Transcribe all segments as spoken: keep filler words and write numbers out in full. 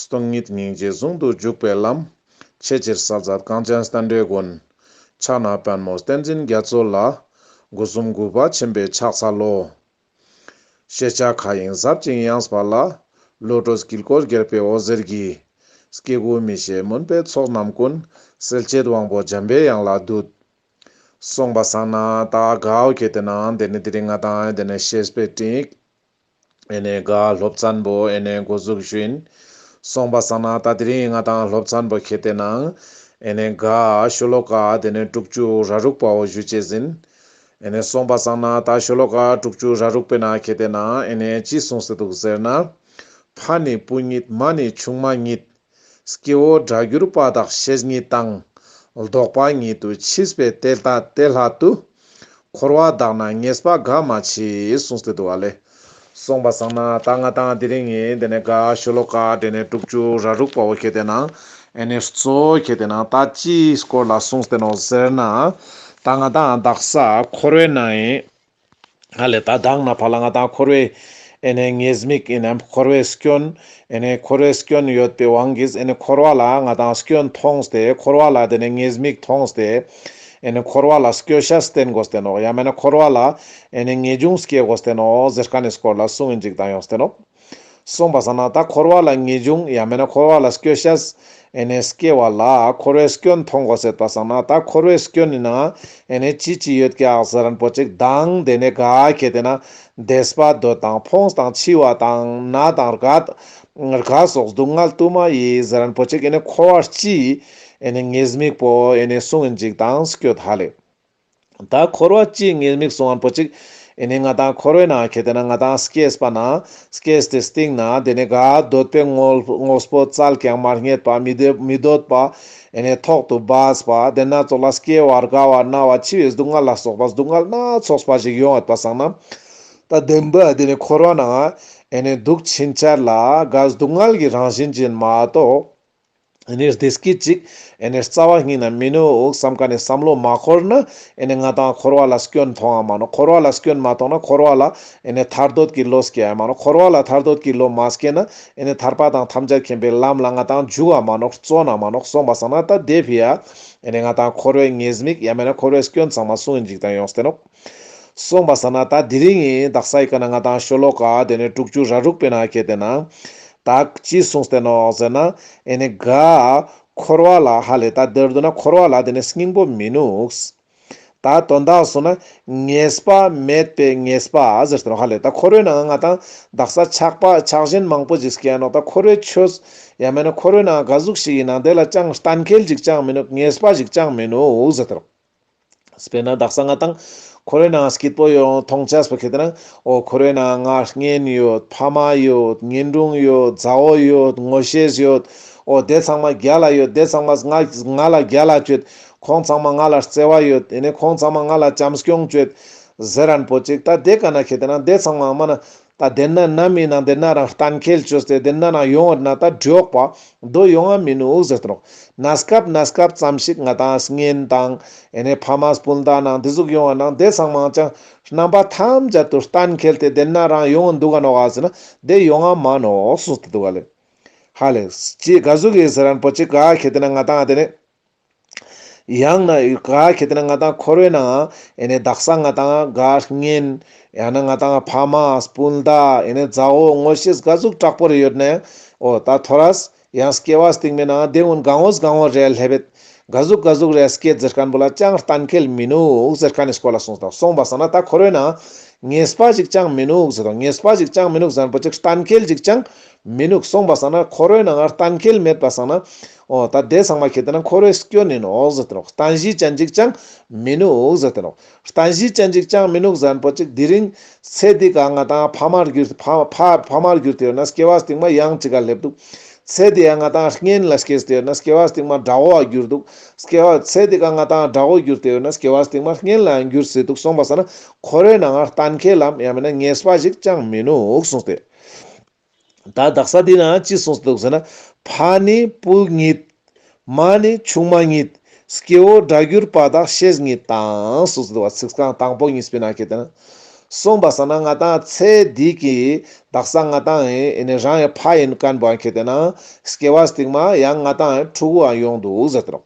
སྟོང་ཉིད་སྙིང་རྗེ་ཟུང་དུ་འཇུག་པའི་ལམ། ཆེས་ཆེར་གསལ་མཛད་གངས་ཅན་བསྟན་འགྲོའི་མགོན། ཕྱག་ན་པདྨོ་བསྟན་འཛིན་རྒྱ་མཚོ་ལ། སྒོ་གསུམ་གུས་པས་མཆིམས་ཕྱག་འཚལ་ལོ། ཤེས་བྱ་མཁའ་དབྱིངས་ཟབ་ཅིང་ཡངས་པ་ལ། བློ་གྲོས་དཀྱིལ་འཁོར་རྒྱས་པའི་འོད་ཟེར་གྱིས། སྐྱེ་དགུ་མི་ཤེས་མུན་པའི་ཚོགས་རྣམས་ཀུན། སེལ་བྱེད་དབང་པོ་འཇམ་པའི་དབྱངས་ལ་འདུད། སོང་པ་སང་ན་ད་གའོ་ཁེ་ཏེ་ན་དེ་ནེ་དེ་རིང་ང་དང་དེ་ནེ་བཤེས་པའི་སྤྲིངས་ཨེ་ནེ་ག་སློབ་ཚན་པོ་ཨེ་ནེ་འགོ་འཛུགས་ཞུ་ཡིན། སོང་པ་སང་ན་ད་དེ་རིང་ང་དང་སློབ་ཚན་པོ་ཁེ་ཏེ་ན་ཨེ་ནེ་ག་ཤོ་ལོ་ཀ་དེ་ནེ་དྲུག་ཅུ་ར་དྲུག་པའོ་ཞུ་ཅེས་ཡིན། ཨེ་ནེ་སོང་པ་སང་ན་ད་ཤོ་ལོ་ཀ་དྲུག་ཅུ་ར་དྲུག་པའི་ནང་ཁེ་ཏེ་ན་ཨེ་ནེ་ཅི་གསུངས་ཏེ་འདུག་ཟེར་ན། ཕ་ནི་བུ་ཉིད་མ་ནི་ཆུང་མ་ཉིད། སྐྱེ་བོ་སྒྲ་བསྒྱུར་པ་དག་ཤེས་ཉིད་དང་། ལྡོག་པ་ཉིད་དུ་མཆིས་པའི་དེ་ལྟ་དེ་སླད་དུ། འཁོར་བ་དག་ན་ངེས་པ་འགའ་མ་མཆིས། གསུངས་ཏེ་འདུག་པ་ལེ། སོང་པ་སང་ན་ད་ང་དང་དེ་རིང་ངི་དེ་ནེ་ག་ཤོ་ལོ་ཀ་དེ་ནེ་དྲུག་ཅུ་ར་དྲུག་པའོ་ཁེ་ཏེ་ན་ཨེ་ནེ་གཙོ་བོ་ཁེ་ཏེ་ན་ད་ཅིའི་སྐོར་ལ་གསུངས་ཏེ་ནོག་ཟེར་ན། ད་ང་དང་དག་ས་འཁོར་བའི་ནང་ཨིན། ཧ་ལེ་ད་དང་ན་ཕར་ལ་ང་དང་འཁོར་བའི་ཨེ་ནེ་ཉེས་དམིགས་ཨེ་ནེ་འཁོར་བའི་སྐྱོན་ཨེ་ནེ་འཁོར་བའི་སྐྱོན་ཡོད་པའི་དབང་གིས་ཨེ་ནེ་འཁོར་བ་ལ་ང་དང་སྐྱོན་མཐོང་སྟེ་འཁོར་བ་ལ་དེ་ནེ་ཉེས་དམིགས་མཐོང་སྟེ་ཨེ་ནེ་འཁོར་བ་ལ་སྐྱོ་ཤས་བསྟེན་དགོས་ཏེ་ནོག་ཡང་མེན་ན་འཁོར་བ་ལ་ཨེ་ནེ་ངེས་འབྱུང་སྐྱེ་དགོས་ཏེ་ནོག་ཟེར་ཁན་ནི་སྐོར་ལ་གསུངས་ཡིན་ཅིག་དང་ཡོངས་ཏེ་ནོག། སོང་པ་སང་ན་ད་འཁོར་བ་ལ་ངེས་འབྱུང་ཡང་མེན་ན་འཁོར་བ་ལ་སྐྱོ་ཤས་ཨེ་ནེ་སྐྱེ་བ་ལ་འཁོར་བའི་སྐྱོན་མཐོང་དགོས་ཟེར་པ་སང་ན་ད་འཁོར་བའི་སྐྱོན་ནི་ནང་ཨེ་ནེ་ཅི་ཅི་ཡོད་ཀྱག་ཟེར་ན་པོ་ཅིག་དང་དེ་ནེ་ག་ཁེ་ཏེ་ན་འདས་པ་འདོད་དང་ཕོངས་དང་འཆི་བ་དང་ན་དང་རྒ་རྒ་སོགས་སྡུག་བསྔལ་དུ་མ་ཡི་ཟེར་ན་པོ་ཅིག་ཨེ་ནེ་འཁོར་བ་སྤྱིའི་ཨེ་ནེ་ཉེས་དམིགས་པོ་ཨེ་ནེ་གསུངས་ཡིན་ཅིག་དང་སྐྱོད་ཧ་ལེ། ད་འཁོར་བ་སྤྱིའི་ཉེས་དམིགས་གསུངས་པ་པོ་ཅིག་ཨེ་ནེ་ང་དང་འཁོར་བའི་ནང་ཁེ་ཏེ་ན་ང་དང་སྐྱེས་པ་ན་སྐྱེས་ཏེ་སྟིང་ན་དེ་ནེ་ག་འདོད་པའི་དངོས་དངོས་པོ་བཙལ་ཀྱང་མ་རྙེད་པ་མི་འདོད་མི་འདོད་པ་ཨེ་ནེ་ཐོག་ཏུ་སྦས་པ་དེ་ན་ཙོགས་ལ་སྐྱེ་བ་རྒ་བ་ན་བ་འཆི་བའི་སྡུག་བསྔལ་ལ་སོགས་པ་སྡུག་བསྔལ་སྣ་ཚོགས་པ་ཞིག་ཡོང་ཡོད་པ་སང་ན། ད་བདེན་པ་དེ་ནེ་འཁོར་བ་ནང་ཨེ་ནེ་འདུག་ཕྱིན་ཆད་ལ་ག་སྡུག་བསྔལ་གྱི་རང་བཞིན་ཅན་མ་གཏོགས། ཨེ་ནེ་བདེ་སྐྱིད་ཅིག་ཨེ་ནེ་རྩ་བ་ཉིད་ནས་མི་ནུག་བསམ་ཁན་ནི་བསམ་བློ་མ་འཁོར་ན་ཨེ་ནེ་ང་དང་འཁོར་བ་ལ་སྐྱོན་མཐོང་ང་མ་ནོག། འཁོར་བ་ལ་སྐྱོན་མ་མཐོང་ན་འཁོར་བ་ལ་ཨེ་ནེ་ཐར་འདོད་ཀྱི་བློ་སྐྱེ་ཡ་མ་ནོག། འཁོར་བ་ལ་ཐར་འདོད་ཀྱི་བློ་མ་སྐྱེ་ན་ཨེ་ནེ་ཐར་པ་དང་ཐམས་ཅད་མཁྱེན་པའི་ལམ་ལ་ང་དང་འཇུག་ག་མ་ནོག། བརྩོན་ན་མ་ནོག། སོང་པ་སང་ན་ད་དེ་ཕི་ཡ་ཨེ་ནེ་ང་དང་འཁོར་བའི་ཉེས་དམིགས་ཡང་མེན་ན་འཁོར་བའི་སྐྱོན་ཚང་མ་གསུངས་ཡིན་ཅིག་དང་ཡོངས་ཏེ་ནོག། སོང་པ་སང་ན་ད་དེ་རིང་ངི་དག་ས་ཡི་ཀ་ན་ང་དང་ཤོ་ལོ་ཀ་དེ་ནེ་དྲུག་ཅུ་ར་དྲུག་པའི་ནང་ཁེ་ཏེ་ན་ད་ཅི་གསུངས་ཏེ་ནོག་ཟེར་ན་ཨེ་ནེ་ག་འཁོར་བ་ལ་ཧ་ལེ་ད་དེར་འདུག་ན་འཁོར་བ་ལ་དེ་ནེ་སྙིང་པོ་མི་ནུག། ད་དོན་དག་སོང་ན་ངེས་པ་མེད་པའི་ཉེས་པ་ཟེར་ཏེ་ནོག་ཧ་ལེ། ད་འཁོར་བའི་ནང་ང་དང་དག་ས་ཆགས་པ་ཆགས་ཞེན་མང་པོ་ཞིག་སྐྱེ་ཡ་ནོག། ད་འཁོར་བའི་ཆོས་ཡང་མེན་ན་འཁོར་བའི་ནང་ག་ཟུག་ཞིག་ཡིན་ན་དེ་ལ་ཅང་གཏན་འཁེལ་ཞིག་ཅང་མི་ནུག། ཉེས་པ་ཞིག་ཅང་མི་ནུག་ཟེར་ཏེ་ནོག། དཔེར་ན་དག་ས་ང་དང་འཁོར་བའི་ནང་སྐྱིད་པོ་ཡོང་མཐོང་ཆས་པོ་ཁེ་ཏེ་ན་འོ་འཁོར་བའི་ནང་ང་གཉེན་ཡོད། ཕ་མ་ཡོད། གཉེན་དྲུང་ཡོད། མཛའ་བོ་ཡོད། ངོ་ཤེས་ཡོད། འོ་དེ་ཚང་མ་རྒྱལ་ལ་ཡོད། དེ་ཚང་མ་ང་ང་ལ་རྒྱལ་ལ་ཅོད། ཁོང་ཚང་མ་ང་ལ་བརྩེ་བ་ཡོད། ཨེ་ནེ་ཁོང་ཚང་མ་ང་ལ་བྱམས་སྐྱོང་ཅོད་ཟེར་རན་པོ་ཅིག། ད་དེ་ཀ་ན་ཁེ་ཏེ་ན་དེ་ཚང་མ་མ་ན་ད་དེ་ན་ནམ་ཡིན་ན་དེ་ན་རང་གཏན་འཁེལ་ཅོས་ཏེ་དེ་ན་རང་ཡོང་བ་ན་ད་འགྲིག་པ་དོ་ཡོང་ང་མི་ནུག་ཟེར་ཏེ་ནོག། གནས་སྐབས་གནས་སྐབས་ཙམ་ཞིག་ང་དང་གཉེན་དང་ཨེ་ནེ་ཕ་མ་སྤུན་ཟླ་ནང་དེ་ཟུག་ཡོང་བ་ནང་དེ་ཚང་མ་ཅང་རྣམ་པ་ཐམས་ཅད་དུ་གཏན་འཁེལ་ཏེ་དེ་ན་རང་ཡོང་འདུག་ག་ནོག་ག་ཟེར་ན་དེ་ཡོང་ང་མ་ནོག་གསུངས་ཏེ་འདུག་ག་ལེ། ཧ་ལེ་ཅི་ག་ཟུག་ཡིན་ཟེར་རན་པོ་ཅིག་ག་ཁེ་ཏེ་ན་ང་དང་དེ་ནེ་ཡང་ན་ག་ཁེ་ཏེ་ན་ང་དང་འཁོར་བའི་ནང་ཨེ་ནེ་དག་ས་ང་དང་ག་གཉེན་ཡང་ན་ང་དང་ཕ་མ་སྤུན་ཟླ་ཨེ་ནེ་མཛའ་བོ་ངོ་ཤེས་ག་ཟུག་དྲག་པོ་རེ་ཡོད་ན་འོ་ད་ཐོ་རས་ཡང་སྐྱེ་བ་སྟིང་མའི་ནང་དེ་ཀུན་གང་འོས་གང་འོས་རེ་ལེབ་བེད་ག་ཟུག་ག་ཟུག་རེ་སྐྱེད་ཟེར་ཁན་པོ་ལ་ཅང་གཏན་འཁེལ་མི་ནུག་ཟེར་ཁན་ནི་སྐོར་ལ་གསུངས་ཏེ་ནོག། སོང་པ་སང་ན་ད་འཁོར་བའི་ནང་ཉེས་པ་ཞིག་ཅང་མི་ནུག་ཟེར་ཏེ་ནོག། ཉེས་པ་ཞིག་ཅང་མི་ནུག་ཟེར་རན་པོ་ཅིག་གཏན་འཁེལ་ཞིག་ཅང་མི་ནུག། སོང་པ་སང་ན་འཁོར་བའི་ནང་ང་གཏན་འཁེལ་མེད་པ་སང་ན་འོ་ད་དེ་ཚང་མ་ཁེ་ཏེ་ན་འཁོར་བའི་སྐྱོན་ཡིན་ནོག་ཟེར་ཏེ་ནོག། གཏན་གཞི་ཅན་ཅིག་ཅང་མི་ནུག་ཟེར་ཏེ་ནོག། གཏན་གཞི་ཅན་ཅིག་ཅང་མི་ནུག་ཟེར་རན་པོ་ཅིག་དེ་རིང་ཚེ་འདི་ཀ་ང་དང་ཕ་མར་གྱུར་ཕ་ཕ་ཕ་མར་གྱུར་ཏེ་ཡོད་ན་སྐྱེ་བ་སྟིང་མ་ཡང་ཅིག་ག་ལེབ་འདུག། ཚེ་འདི་ཡང་ང་དང་གཉེན་ལ་སྐྱེས་ཏེ་ཡོད་ན་སྐྱེ་བ་སྟིང་མ་དགྲ་བོ་ལ་གྱུར་འདུག། སྐྱེ་བ་ཚེ་འདི་ཀ་ང་དང་དགྲ་བོ་གྱུར་ཏེ་ཡོད་ན་སྐྱེ་བ་སྟིང་མ་གཉེན་ལ་ཡང་གྱུར་སྲིད་འདུག། སོང་པ་སང་ན་འཁོར་བའི་ནང་ང་གཏན་འཁེལ་ལམ་ཡང་མེན་ན་ཉེས་པ་ཞིག་ཅང་མི་ནུག་གསུངས་ཏེ། ད་དག་ས་འདི་ན་ཅི་གསུངས་ཏེ་འདུག་ཟེར་ན། ཕ་ནི་བུ་ཉིད། མ་ནི་ཆུང་མ་ཉིད། སྐྱེ་བོ་སྒྲ་བསྒྱུར་པ་དག་ཤེས་ཉིད་དང་གསུངས་ཏེ་འདུག་པ། ཚིག་རྐང་དང་པོ་གཉིས་པའི་ནང་ཁེ་ཏེ་ན། སོང་པ་སང་ན་ང་ཏང་ཚེ་འདི་གི་དག་ས་ང་ཏང་ཨེ་ནི་རང་ཡང་ཕ་ཡིན་མཁན་པོ་ཁེ་ཏེ་ན་སྐྱེ་བ་སྟིང་མ་ཡང་ང་ཏང་ཕྲུ་གུའང་ཡོང་འདུག་ཟེར་ཏེ་རོ།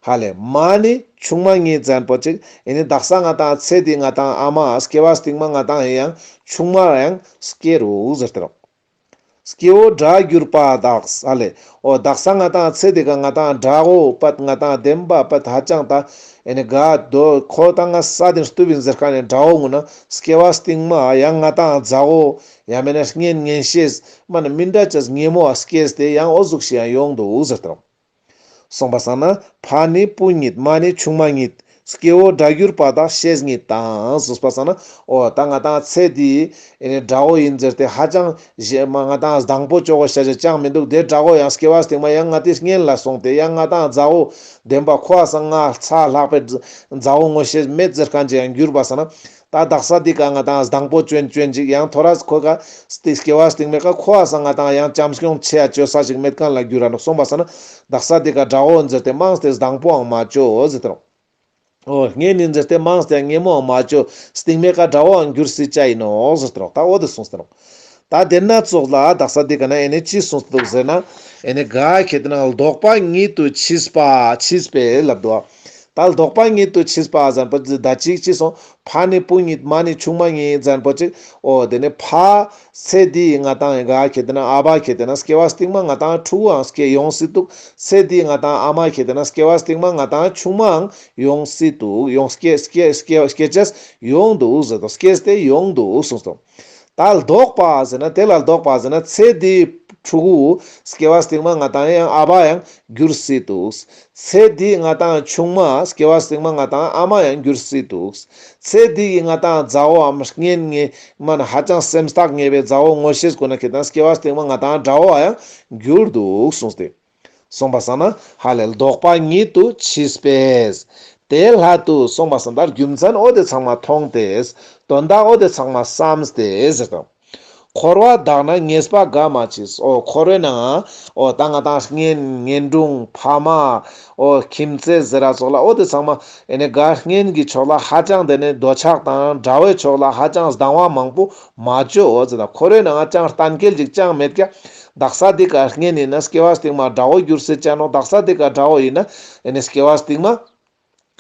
ཧ་ལེ་མ་ནི་ཆུང་མ་ཉིད་ཟེར་མཁན་པོ་ཅིག་ཨེ་ནི་དག་ས་ང་ཏང་ཚེ་འདི་ང་ཏང་ཨ་མ་སྐྱེ་བ་སྟིང་མ་ང་ཏང་ཡང་ཆུང་མ་ཡང་སྐྱེ་རུག་ཟེར་ཏེ་རོ། སྐྱེ་བོ་དགྲར་གྱུར་པ་དག་ས་ལེ། འོ་དག་ས་ང་ཏང་ཚེ་འདི་ཀ་ང་ཏང་དགྲ་བོ་པད་ང་ཏང་བདེན་པ་པད་ཧ་ཅང་ད་ཨེ་ནི་ག་དོ་ཁོ་ཏང་ང་ས་དིན་སྟུབ་ཡིན་ཟེར་ཁན་ནི་དགྲ་བོ་ངུ་ན་སྐྱེ་བ་སྟིང་མ་ཡང་ང་ཏང་མཛའ་བོ་ཡང་མེད་ན་གཉེན་གཉེན་བཤེས་མ་ན་མི་འདྲ་ཅེས་ཉེ་མོ་ཨ་སྐྱེས་ཏེ་ཡང་འོ་ཟུག་ཤིག་ཡང་ཡོང་འདུག་ཟེར་ཏེ་རོ། སོང་པ་སང་ན་ཕ་ནི་བུ་ཉིད་མ་ནི་ཆུང་མ་ཉིད། སྐྱེ་བོ་དགྲར་གྱུར་པ་དག་བཤེས་གཉེན་དང་། སོང་པ་སང་ན་འོ་ད་ང་ཏང་ཚེ་འདི་ཨེ་ནི་དགྲ་བོ་ཡིན་ཟེར་ཏེ་ཧ་ཅང་ཞེ་མ་ང་ཏང་སྡང་པོ་ཅོ་གོ་ཤ་ཅེས་ཅང་མི་འདུག་དེ་དགྲ་བོ་ཡང་སྐྱེ་བ་སྟིང་མ་ཡང་ང་ཏི་གཉེན་ལ་སོང་སྟེ་ཡང་ང་ཏང་མཛའ་བོ་བདེན་པ་ཁོ་ཨ་སང་ང་ཚ་ལྷག་པའི་མཛའ་བོ་ངོ་ཤེས་མེད་ཟེར་ཁན་ཅིག་ཡང་གྱུར་པ་སང་ན། ད་དག་ས་འདི་ཀ་ང་ཏང་སྡང་པོ་ཅོན་ཅོན་ཅིག་ཡང་ཐོ་རས་ཁོ་ཀ་སྟི་སྐྱེ་བ་སྟིང་མའི་ཀ་ཁོ་ཨ་སང་ང་ཏང་ཡང་བྱམས་སྐྱོང་ཆེ་ཡ་ཅོ་ས་ཞིག་མེད་ཁན་ལ་གྱུར་ར་ནོག་སོང་པ་སང་ན་དག་ས་འདི་ཀ་དགྲ་བོ་ཟེར་ཏེ་མང་སྟེ་སྡང་པོའང་མ་ཅོ་ཟེར་ཏེ་རོ། འོ་གཉེན་ཡིན་ཟེར་ཏེ་མང་སྟེ་ཉེ་མོའང་མ་ཅོ་སྟིང་མའི་ཀ་དགྲ་བོའང་གྱུར་སྲིད་ཅ་ཡིན་ནོག་ཟེར་ཏེ་རོ། ད་འོ་དེ་གསུངས་ཏེ་རོ། ད་དེ་ན་ཙོགས་ལ་དག་ས་འདི་ཀ་ན་ཨེ་ནི་ཅི་གསུངས་ཏེ་འདུག་ཟེར་ན། ཨེ་ནི་ག་ཁེ་ཏེ་ན་ལྡོག་པ་ཉིད་དུ་མཆིས་པ་མཆིས་པས་ལབ་འདུག་ད་ལྡོག་པ་ཉིད་དུ་མཆིས་པ་ཟེར་པ་ད་ཅིག་ཅི་སོང་། ཕ་ནི་བུ་ཉིད་མ་ནི་ཆུང་མ་ཉིད་ཟེར་པོ་ཅིག་འོ་དེ་ནི་ཕ་ཚེ་འདི་ང་ཏང་ག་ཁེ་ཏེ་ན་ཨ་བ་ཁེ་ཏེ་ན་སྐྱེ་བ་སྟིང་མ་ང་ཏང་ཕྲུ་གུའང་སྐྱེ་ཡོང་སྲིད་འདུག་ཚེ་འདི་ང་ཏང་ཨ་མ་ཁེ་ཏེ་ན་སྐྱེ་བ་སྟིང་མ་ང་ཏང་ཆུང་མའང་ཡོང་སྲིད་འདུག་ཡོང་སྐྱེ་སྐྱེ་སྐྱེ་སྐྱེ་ཅེས་ཡོང་འདུག་ཟེར་དོ། སྐྱེས་ཏེ་ཡོང་འདུག་གསུངས་སོ། ད་ལྡོག་པ་ཟེར་ན་དེ་ལ་ལྡོག་པ་ཟེར་ན་ཚེ་འདིའི་ཕྲུ་གུ་སྐྱེ་བ་སྟིང་མ་ང་ཏང་ཡང་ཨ་བ་ཡང་གྱུར་སྲིད་འདུག་ཚེ་འདིའི་ང་ཏང་ཆུང་མ་སྐྱེ་བ་སྟིང་མ་ང་ཏང་ཨ་མ་ཡང་གྱུར་སྲིད་འདུག་ཚེ་འདིའི་ང་ཏང་མཛའ་བོའམ་གཉེན་ཉེ་མ་ན་ཧ་ཅང་སེམས་ཐག་ཉེ་བའི་མཛའ་བོ་ངོ་ཤེས་ཀུན་ན་ཁེ་ཏེ་ན་སྐྱེ་བ་སྟིང་མ་ང་ཏང་དགྲ་བོ་ཡང་གྱུར་འདུག་གསུངས་ཏེ། སོང་པ་སང་ན་ཧ་ལེ་ལྡོག་པ་ཉིད་དུ་མཆིས་པས། དེ་སླད་དུ་སོང་པ་སང་ད་རྒྱུ་མཚན་འོ་དེ་ཚང་མ་མཐོང་སྟེ། དོན་དག་འོ་དེ་ཚང་མ་བསམས་ཏེ་ཟེར་དང་། འཁོར་བ་དག་ན་ཉེས་པ་འགའ་མ་མཆིས། འོ་འཁོར་བའི་ནང་འོ་ད་ང་ཏང་གཉེན་གཉེན་དྲུང་ཕ་མ་འོ་ཁྱིམ་མཚེས་ཟེར་ར་ཙོགས་ལ་འོ་དེ་ཚང་མ་ཨེ་ནི་ག་གཉེན་གྱི་ཕྱོགས་ལ་ཧ་ཅང་དེ་ནི་འདོད་ཆགས་དང་དགྲ་བོའི་ཕྱོགས་ལ་ཧ་ཅང་སྡང་བ་མང་པོ་མ་ཅོ་འོ་ཟེར་དང་། འཁོར་བའི་ནང་ཅང་གཏན་འཁེལ་ཅིག་ཅང་མེད་ཀྱག་དག་ས་འདི་ཀ་གཉེན་ཡིན་ན་སྐྱེ་བ་སྟིང་མ་དགྲ་བོ་གྱུར་སྲིད་ཅ་ནོག་དག་ས་འདི་ཀ་དགྲ་བོ་ཡིན་ན་ཨེ་ནི་སྐྱེ་བ་སྟིང་མ་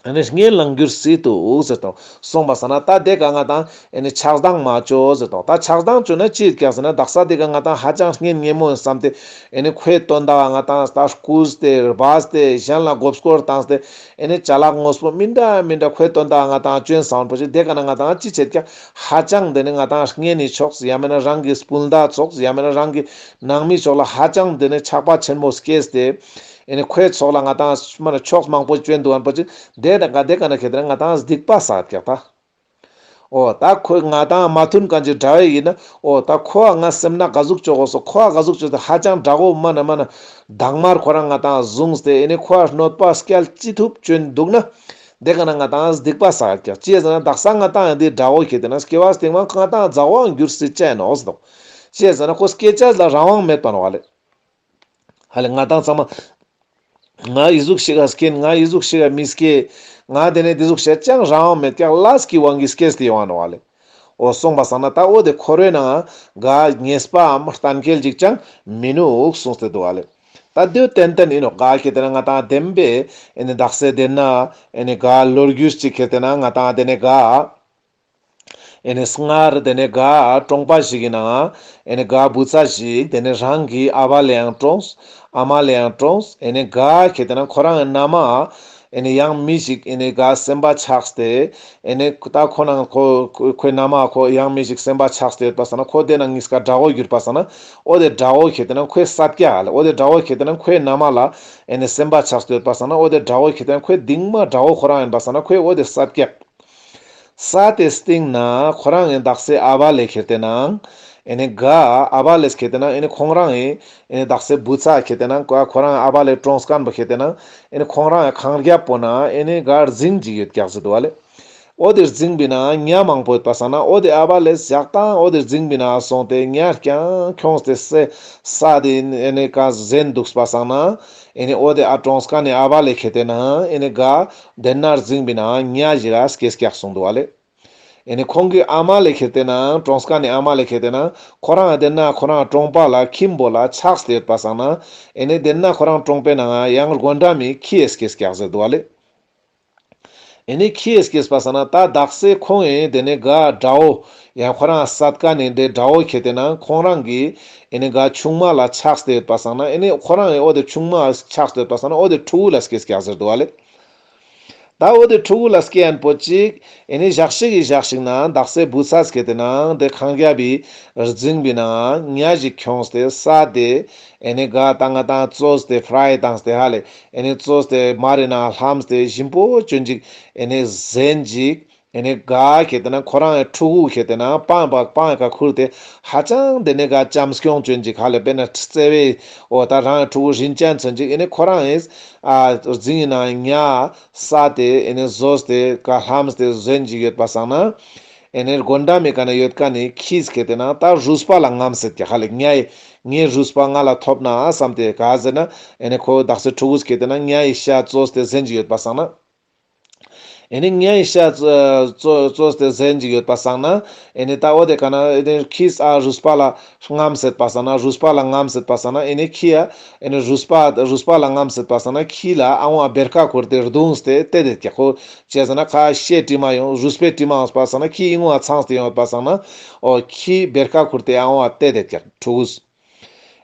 ཨེ་ནི་གཉེན་ལ་གྱུར་སྲིད་དུག་ཟེར་དང་། སོང་པ་སང་ན་ད་དེ་ཀ་ང་ཏང་ཨེ་ནི་ཆགས་སྡང་མ་ཅོ་ཟེར་དང་། ད་ཆགས་སྡང་ཅོ་ན་ཅི་ཡོད་ཀྱག་ཟེར་ན་དག་ས་འདི་ཀ་ང་ཏང་ཧ་ཅང་གཉེན་ཉེ་མོ་ཡིན་བསམ་སྟེ་ཨེ་ནི་ཁོའི་དོན་དག་ང་ཏང་ད་རྐུས་ཏེ་སྦས་ཏེ་གཞན་ལ་མགོ་སྐོར་བཏང་སྟེ་ཨེ་ནི་ཅ་ལག་དངོས་པོ་མི་འདྲ་མི་འདྲ་ཁོའི་དོན་དག་ང་ཏང་ཅོན་སོང་པོ་ཅིག་དེ་ཀ་ན་ང་ཏང་ཅི་བྱེད་ཀྱག་ཧ་ཅང་དེ་ནི་ང་ཏང་གཉེན་ནི་ཕྱོགས་ཡང་མེད་ན་རང་གི་སྤུན་ཟླ་ཕྱོགས་ཡང་མེད་ན་རང་གི་ནང་མི་ཕྱོགས་ལ་ཧ་ཅང་དེ་ནི་ཆགས་པ་ཆེན་མོ་སྐྱེས་ཏེ། ཨེ་ནི་ཁོའི་ཕྱོགས་ལ་ང་ཏང་མ་ན་ཕྱོགས་མང་པོ་ཅོན་དུག་ཨན་པོ་ཅིག་དེ་ད་ག་དེ་ཀ་ན་ཁེ་ཏེ་ན་ང་ཏང་སྡིག་པ་བསགས་ཀྱག་ད། འོ་ད་ཁོས་ང་ཏང་མ་མཐུན་གང་ཅི་འདྲ་བའི་ཡིན་ན་འོ་ད་ཁོ་ཨ་ང་སེམས་ན་ག་ཟུག་ཅོ་གོས་སོ། ཁོ་ཨ་ག་ཟུག་ཅོས་ཏེ་ཧ་ཅང་དགྲ་བོ་མ་ན་མ་ན་དང་མར་ཁོ་རང་ང་ཏང་བཟུང་སྟེ་ཨེ་ནི་ཁོ་ཨ་གནོད་པ་སྐྱལ་ཅི་ཐུབ་ཅོན་དུག་ན། དེ་ཀ་ན་ང་ཏང་སྡིག་པ་བསགས་ཀྱག་ཅི་ཟེར་ན་དག་ས་ང་ཏང་ཡང་དེ་དགྲ་བོ་ཁེ་ཏེ་ན་སྐྱེ་བ་སྟིང་མ་ང་ཏང་མཛའ་བོའང་གྱུར་སྲིད་ཅ་ནོག་ཟེར་དང་། ཅི་ཟེར་ན་ཁོ་སྐྱེ་ཅེས་ལ་རང་དབང་མེད་པ་ནོག་ལེ། ཧ་ལེ་ང་ཏང་ཚང་མ་ང་ཨི་ཟུག་ཤིག་ག་སྐྱེན། ང་ཨི་ཟུག་ཤིག་ག་མི་སྐྱེ། ང་དེ་ནས་དེ་ཟུག་ཤིག་ཅང་རང་དབང་མེད་ཀྱག་ལས་ཀྱི་དབང་གིས་སྐྱེས་ཏེ་ཡོང་བ་ནོག་ལེ། འོ་སོང་པ་སང་ན་ད་འོ་དེ་འཁོར་བའི་ནང་ག་ཉེས་པའམ་གཏན་འཁེལ་ཅིག་ཅང་མི་ནུག་གསུངས་ཏེ་དུག་ལེ། ད་དེ་ཏན་ཏན་ཡིན་ནོག་ག་ཁེ་ཏེ་ན་ང་ཏང་བདེན་པའི་ཨེ་ནི་དག་ས་དེ་ན་ཨེ་ནི་ག་ལོ་རྒྱུས་ཅིག་ཁེ་ཏེ་ན་ང་ཏང་དེ་ནས་ག་ཨེ་ནི་སྔར་དེ་ནས་ག་གྲོང་པ་ཞིག་གི་ནང་ཨེ་ནི་ག་བུ་ཚ་ཞིག་དེ་ནས་རང་གི་ཨ་བ་ལེ་ཡང་གྲོངས། ཨ་མ་ལེ་ཡང་གྲོངས། ཨེ་ནི་ག་ཁེ་ཏེ་ན་ཁོ་རང་གི་མནའ་མ་ཨེ་ནི་ཡང་མི་ཞིག་ཨེ་ནི་ག་སེམས་པ་ཆགས་ཏེ་ཨེ་ནི་ད་ཁོ་ནང་ཁོ་ཁོའི་མནའ་མ་ཁོ་ཡང་མི་ཞིག་སེམས་པ་ཆགས་ཏེ་ཡོད་པ་སང་ན་ཁོ་དེ་ནང་གཉིས་ཀ་དགྲ་བོ་གྱུར་པ་སང་ན་འོ་དེ་དགྲ་བོ་ཁེ་ཏེ་ན་ཁོའི་སད་ཀྱག་ལེ། འོ་དེ་དགྲ་བོ་ཁེ་ཏེ་ན་ཁོའི་མནའ་མ་ལ་ཨེ་ནི་སེམས་པ་ཆགས་ཏེ་ཡོད་པ་སང་ན་འོ་དེ་དགྲ་བོ་ཁེ་ཏེ་ན་ཁོའི་གཏིང་མ་དགྲ་བོ་ཁོ་རང་ཡིན་པ་སང་ན་ཁོའི་འོ་དེ་སད་ཀྱག་ས་དེ་སྟེང་ན་ཁོ་རང་ངི་དག་ས་ཨ་བ་ལེ་ཁེ་ཏེ་ན་ཨེ་ནི་ག་ཨ་བ་ལེ་ཁེ་ཏེ་ན་ཨེ་ནི་ཁོང་རང་ངི་ཨེ་ནི་དག་ས་བུ་ཚ་ཁེ་ཏེ་ན་ཁོ་ཁོ་རང་ཨ་བ་ལེ་གྲོངས་མཁན་པོ་ཁེ་ཏེ་ན་ཨེ་ནི་ཁོང་རང་ངི་ཁང་རྒྱབ་པོ་ན་ཨེ་ནི་ག་རྫིང་ཅིག་ཡོད་ཀྱག་ཟེར་དུག་ལེ། འོ་དེ་རྫིང་པོའི་ནང་ཉ་མང་པོ་ཡོད་པ་སང་ན་འོ་དེ་ཨ་བ་ལེ་ཞག་དང་འོ་དེ་རྫིང་པོའི་ནང་སོང་སྟེ་ཉ་རྐྱང་ཁྱོངས་ཏེ་ས་ས་དེ་ཨེ་ནི་ག་ཟེན་དུག་པ་སང་ན། ཨེ་ནི་འོ་དེ་ཨ་གྲོངས་མཁན་ནི་ཨ་བ་ལེ་ཁེ་ཏེ་ན་ཨེ་ནི་ག་དེ་ན་རྫིང་པོའི་ནང་ཉ་ཞིག་ར་སྐྱེས་ཀྱག་གསུངས་དུག་ལེ། ཨེ་ནི་ཁོང་གི་ཨ་མ་ལེ་ཁེ་ཏེ་ན་གྲོངས་ཁན་ནི་ཨ་མ་ལེ་ཁེ་ཏེ་ན་ཁོ་རང་དེ་ན་ཁོ་རང་གྲོང་པ་ལ་ཁྱིམ་པོ་ལ་ཆགས་ཏེ་ཡོད་པ་སང་ན་ཨེ་ནི་དེ་ན་ཁོ་རང་གྲོང་པའི་ནང་ཡང་སྒོ་འགྲམ་མི་ཁྱི་ཡེ་སྐྱེས་ཀྱག་ཟེར་འདུག་བ་ལེ། ཨེ་ནི་ཁྱི་ཡེ་སྐྱེས་པ་སང་ན་ད་དག་ས་ཁོང་ཨེ་དེ་ནི་ག་དགྲ་བོ་ཡང་ཁོ་རང་སད་ཀ་ནི་དེ་དགྲ་བོ་ཁེ་ཏེ་ན་ཁོང་རང་གི་ཨེ་ནི་ག་ཆུང་མ་ལ་ཆགས་ཏེ་ཡོད་པ་སང་ན་ཨེ་ནི་ཁོ་རང་ཨེ་འོ་དེ་ཆུང་མ་ཆགས་ཏེ་ཡོད་པ་སང་ན་འོ་དེ་ཕྲུ་གུ་ལ་སྐྱེས་ཀྱག་ཟེར་འདུག་བ་ལེ། ད་འོ་དེ་ཕྲུ་གུ་ལ་སྐྱེ་ཡན་པོ་ཅིག་ཨེ་ནི་ཞག་ཞིག་གི་ཞག་ཞིག་ན་དག་ས་བུ་ཚ་སྐྱེ་ཏེ་ན་དེ་ཁང་རྒྱབ་བི་རྫིང་བི་ནང་ཉ་ཞིག་ཁྱོངས་ཏེ་ས་དེ་ཨེ་ནི་ག་ཏང་ང་ཏང་བཙོས་ཏེ་ཕྲའི་བཏངས་ཏེ་ཧ་ལེ། ཨེ་ནི་བཙོས་ཏེ་མར་རི་ནང་ལྷམས་ཏེ་ཞིམ་པོ་ཅོན་ཅིག་ཨེ་ནི་ཟན་ཅིག་ཨེ་ནི་ག་ཁེ་ཏེ་ན་ཁོ་རང་ཕྲུ་གུ་ཁེ་ཏེ་ན་པང་པ་པང་ཀ་ཁུར་ཏེ་ཧ་ཅང་དེ་ནི་ག་བྱམས་སྐྱོང་ཅོན་ཅིག་ཧ་ལེ་དཔེར་ན་བརྩེ་བའི་འོ་ད་རང་ཕྲུ་གུ་རིན་ཅན་ཚོན་ཅིག་ཨེ་ནི་ཁོ་རང་ཨེ་ཨ་རྫིང་ནང་ཉ་ས་དེ་ཨེ་ནི་བཟོས་ཏེ་ག་ལྷམས་ཏེ་ཟན་ཅིག་ཡོད་པ་སང་ན། ཨེ་ནི་སྒོ་འགྲམ་མི་ཀ་ན་ཡོད་ཀ་ནི་ཁྱིས་ཁེ་ཏེ་ན་ད་རུས་པ་ལ་རྔམས་སེད་ཀྱག་ཧ་ལེ། ཉའི་ངའི་རུས་པ་ང་ལ་ཐོབ་ན་བསམ་སྟེ་ག་ཟེར་ན་ཨེ་ནི་ཁོ་དག་ས་ཕྲུ་གུས་ཁེ་ཏེ་ན་ཉའི་ཤ་བཙོས་ཏེ་ཟན་ཅིག་ཡོད་པ་སང་ན། ཨེ་ནི་ཉའི་ཤ་བཙོས་ཏེ་ཟན་ཅིག་ཡོད་པ་སང་ན་ཨེ་ནི་ད་འོ་དེ་ཀ་ན་ཨེ་ནི་ཁྱིས་ཨ་རུས་པ་ལ་རྔམས་སེད་པ་སང་ན་རུས་པ་ལ་རྔམས་སེད་པ་སང་ན་ཨེ་ནི་ཁྱི་ཡ་ཨེ་ནི་རུས་པ་རུས་པ་ལ་རྔམས་སེད་པ་སང་ན་ཁྱི་ལ་ཨ་བོ་བེར་ཀ་ཁུར་ཏེ་རྡུངས་ཏེ་བཏད་དེད་ཀྱག་ཁོ། ཅི་ཟེར་ན་ཁ་ཤས་དྲི་མ་ཡོང་རུས་པའི་དྲི་མ་ཡོངས་པ་སང་ན་ཁྱི་ཨིན་བ་ཚངས་ཏེ་ཡོང་བ་སང་ན་འོ་ཁྱི་བེར་ཀ་ཁུར་ཏེ་ཨ་བོ་བཏད་དེད་ཀྱག་ཕྲུ་གུས།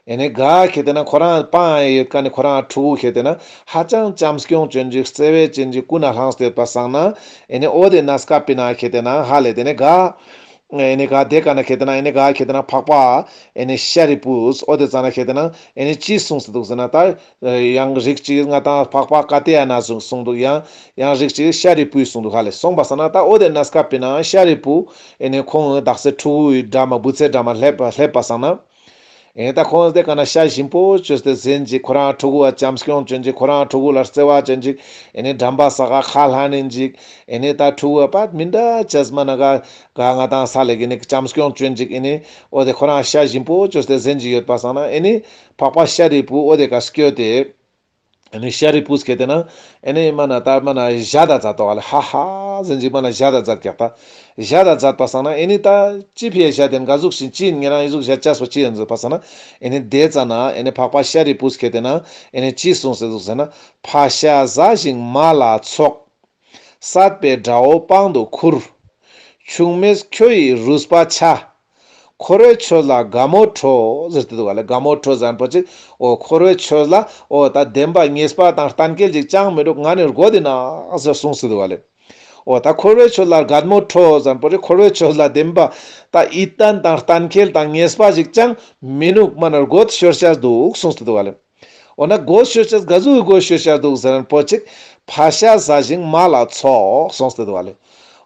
ཨེ་ནི་ག་ཁེ་ཏེ་ན་ཁོ་རང་པང་ཡོད་ཀ་ནི་ཁོ་རང་ཕྲུ་གུ་ཁེ་ཏེ་ན་ཧ་ཅང་བྱམས་སྐྱོང་ཅོན་ཅིག་བརྩེ་བའི་ཅན་ཅིག་ཀུན་ནས་བླངས་ཏེ་ཡོད་པ་སང་ན་ཨེ་ནི་འོ་དེ་ན་སྐབས་པི་ན་ཁེ་ཏེ་ན་ཧ་ལེ་དེ་ནི་ག་ཨེ་ནི་ག་དེ་ཀ་ན་ཁེ་ཏེ་ན་ཨེ་ནི་ག་ཁེ་ཏེ་ན་ཕག་པ་ཨེ་ནི་ཤ་རི་བུས་འོ་དེ་ཙ་ན་ཁེ་ཏེ་ན་ཨེ་ནི་ཅི་གསུངས་ཏེ་འདུག་ཟེར་ན་ད་ཡང་རིགས་ཅིག་ང་ཏང་ཕག་པ་ཀ་ཏེ་ཡ་ན་གསུངས་འདུག་ཡང་ཡང་རིགས་ཅིག་ཤ་རི་བུས་གསུངས་འདུག་ཧ་ལེ། སོང་པ་སང་ན་ད་འོ་དེ་ན་སྐབས་པི་ན་ཤ་རི་བུ་ཨེ་ནི་ཁོང་དག་ས་ཕྲུ་གུའི་འགྲམ་མ་བུ་ཚའི་འགྲམ་མ་སླེབས་པ་སླེབས་པ་སང་ན། ཨེ་ད་ཁོང་དེ་ཀ་ན་ཤ་ཞིམ་པོ་བཅོས་ཏེ་ཟན་ཅིག་ཁོ་རང་ཕྲུ་གུ་བ་བྱམས་སྐྱོང་ཅོན་ཅིག་ཁོ་རང་ཕྲུ་གུ་ལ་བརྩེ་བ་ཅོན་ཅིག་ཨེ་ནི་འགྲམ་པ་ས་ཀ་ཁ་ལྷན་ནིན་ཅིག་ཨེ་ནི་ད་ཕྲུ་གུ་བ་པ་མི་འདྲ་ཅེས་མ་ན་ག་ག་ང་ཏང་ས་ལེ་གི་ནི་བྱམས་སྐྱོང་ཅོན་ཅིག་ཨེ་ནི་འོ་དེ་ཁོ་རང་ཤ་ཞིམ་པོ་བཅོས་ཏེ་ཟན་ཅིག་ཡོད་པ་སང་ན་ཨེ་ནི་ཕག་པ་ཤ་རི་བུ་འོ་དེ་ཀ་སྐྱོད་དེ། ཨེ་ནི་ཤ་རི་བུས་ཁེ་ཏེ་ན་ཨེ་ནི་མ་ན་ད་མ་ན་ཞ་ད་ཛད་དོ་ཧ་ལེ། ཧ་ཧ་ཟེར་ཅིག་མ་ན་ཞ་ད་ཛད་ཀྱག་ད། ཞ་ད་ཛད་པ་སང་ན་ཨེ་ནི་ད་ཅི་ཕི་ཡ་ཞ་དེན་ག་ཟུག་ཤིན་ཅི་ཉེ་རང་ཨི་ཟུག་ཞ་ཅས་པོ་ཅི་ཡིན་ཟེར་པ་སང་ན་ཨེ་ནི་དེ་ཙ་ན་ཨེ་ནི་ཕག་པ་ཤ་རི་བུས་ཁེ་ཏེ་ན་ཨེ་ནི་ཅི་གསུངས་སེ་ཟུག་ཟེར་ན་ཕ་ཤ་ཟ་ཞིང་མ་ལ་ཚོགས། སད་པའི་དགྲ་བོ་པང་དུ་ཁུར། ཆུང་མས་ཁྱོ་ཡི་རུས་པ་ཆ། འཁོར་བའི་ཆོས་ལ་དགའ་མོ་ཁྲོ་ཟེར་ཏེ་འདུག་བ་ལེ། དགའ་མོ་ཁྲོ་ཟེར་ན་པོ་ཅིག་འོ་འཁོར་བའི་ཆོས་ལ་འོ་ད་བདེན་པ་ངེས་པ་དང་གཏན་འཁེལ་ཅིག་ཅང་མི་འདུག་ང་ནི་དགོས་ཏེ་ན་ཟེར་གསུངས་ཏེ་འདུག་བ་ལེ། འོ་ད་འཁོར་བའི་ཆོས་ལ་དགའ་མོ་ཁྲོ་ཟེར་ན་པོ་ཅིག་འཁོར་བའི་ཆོས་ལ་བདེན་པ་ད་ཡིད་བརྟན་དང་གཏན་འཁེལ་དང་ངེས་པ་ཅིག་ཅང་མི་འདུག་མ་ན་དགོས་ཤོར་ཆ་འདུག་གསུངས་ཏེ་འདུག་བ་ལེ། འོ་ན་དགོས་ཤོར་ཆ་ག་ཟུག་གི་དགོས་ཤོར་ཆ་འདུག་ཟེར་ན་པོ་ཅིག་ཕ་ཤ་ཟ་ཞིང་མ་ལ་ཚོགས་གསུངས་ཏེ་འདུག་བ་ལེ།